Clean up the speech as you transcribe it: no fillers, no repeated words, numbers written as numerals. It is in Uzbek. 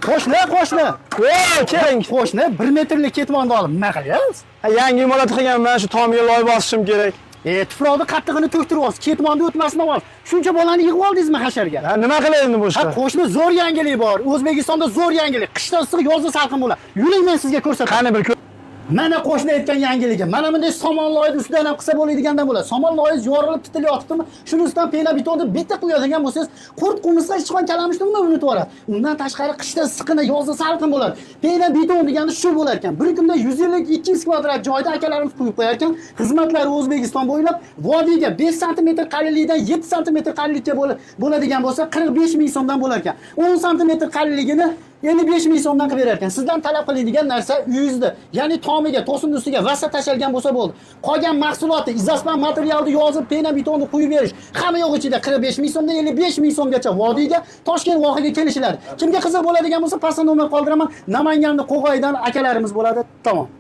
Qo'shni, qo'shni. Voy, keling. Qo'shni, 1 metrlik ketmonni olib nima qilyapsiz? Ha, yangi imorat qilganman, shu tomiga loy bosishim kerak. E, tuproqni qattig'ini to'ktirib olsiz, ketmonni o'tmasini olsiz. Shuncha bolani yig'ib oldingizmi hasharga? Ha, nima qilay endi bu Ha, ishda? qo'shni, zo'r yangilik bor. O'zbekistonda zo'r yangilik. Qishda issiq, yozda salqin bo'ladi. Yuring, men sizga ko'rsataman. Qani bir ko'r. Mana qo'shni aytgan yangiligi. Mana bunday somon loyni ustidan ham qilsa bo'ladigandan bo'ladi. Somon loyingiz yorilib titilib yotibdimi? Shuni ustidan pena betonni bitta quyadigan bo'lsangiz, qurt, qumursqa, sichqon, kalamushni umuman unutib yuboradi. Undan tashqari qishda issiqini, yozda salqin bo'ladi. Pena beton degani shu bo'lar ekan. Bir kunda 150 200 kvadrat joyda akalarimiz quyib qo'yar ekan. Xizmatlari O'zbekiston bo'ylab vodiyga 5 sm qalinlikdan 7 sm qalinlikka bo'ladigan bo'lsa 45 ming so'mdan bo'lar ekan. 10 sm qalinligini 55 ming so'mdan qilib berar ekan. Sizdan talab qilinadigan narsa uyingizda, ya'ni tomiga, to'sin ustiga vasa tashalgan bo'lsa bo'ldi. Qolgan mahsuloti izospan materialni yozib, pena betonni quyib berish. Hamma yo'q ichida 45 ming so'mdan 55 ming so'mgacha vodiyga, Toshkent vohiga kelishiladi. Kimga qiziq bo'ladigan bo'lsa, pastda nomer qoldiraman. Namanganni Qo'g'aydan akalarimiz bo'ladi. Tamom.